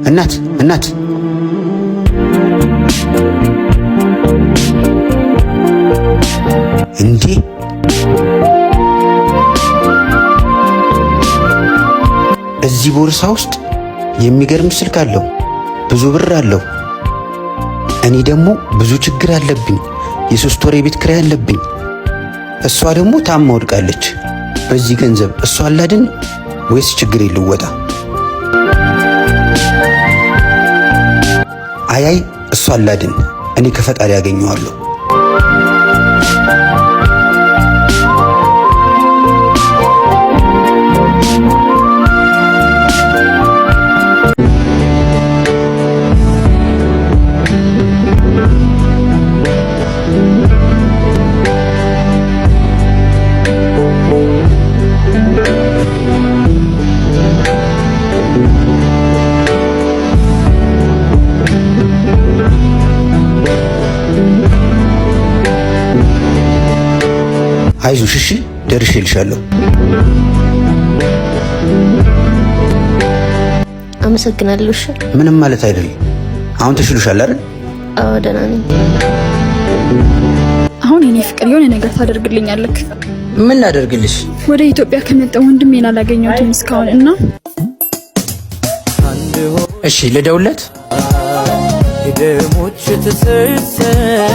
እናት፣ እናት! እንዴ! እዚህ ቦርሳ ውስጥ የሚገርም ስልክ አለው፣ ብዙ ብር አለው። እኔ ደግሞ ብዙ ችግር አለብኝ። የ3 ወር የቤት ኪራይ አለብኝ። እሷ ደግሞ ታማ ወድቃለች። በዚህ ገንዘብ እሷን ላድን ወይስ ችግሬን ልወጣ? አያይ፣ እሷን ላድን፣ እኔ ከፈጣሪ ያገኘዋለሁ። አይዞሽ፣ እሺ፣ ደርሼልሻለሁ። አመሰግናለሁ። እሺ። ምንም ማለት አይደለም። አሁን ተሽሎሻል አይደል? አዎ፣ ደህና ነኝ። አሁን የኔ ፍቅር የሆነ ነገር ታደርግልኛለህ? ምን ላደርግልሽ? ወደ ኢትዮጵያ ከመጣ ወንድሜን አላገኘሁትም እስካሁን እና እሺ፣ ልደውልለት? የደሞች ትስስር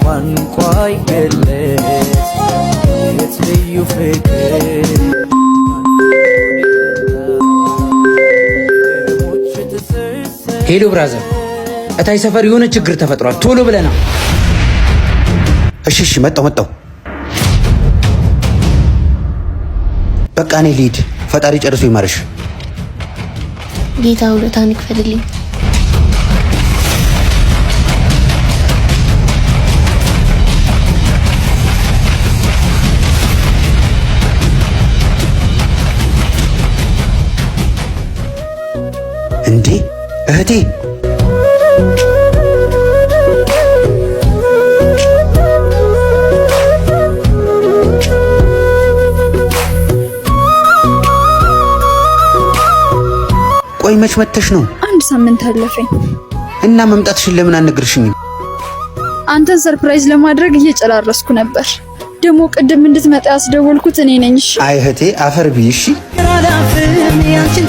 በቋንቋ ይገለጽ የት ልዩ ፍቅር የደሞች ትስስር። Hello brother፣ እታይ ሰፈር የሆነ ችግር ተፈጥሯል። ቶሎ በልና። እሺ፣ መጣሁ፣ መጣሁ። በቃ እኔ ልሂድ። ፈጣሪ ጨርሶ ይማርሽ። ጌታ ውለታን ይክፈልልኝ። እንዴ እህቴ! ቆይ መች መተሽ ነው? አንድ ሳምንት አለፈኝ። እና መምጣትሽን ለምን አልነገርሽኝም? አንተን surprise ለማድረግ እየጨራረስኩ ነበር። ደግሞ ቅድም እንድትመጣ ያስደወልኩት እኔ ነኝ። እሺ። አይ እህቴ፣ አፈር ብይ እሺ። አላፍም ያንቺን።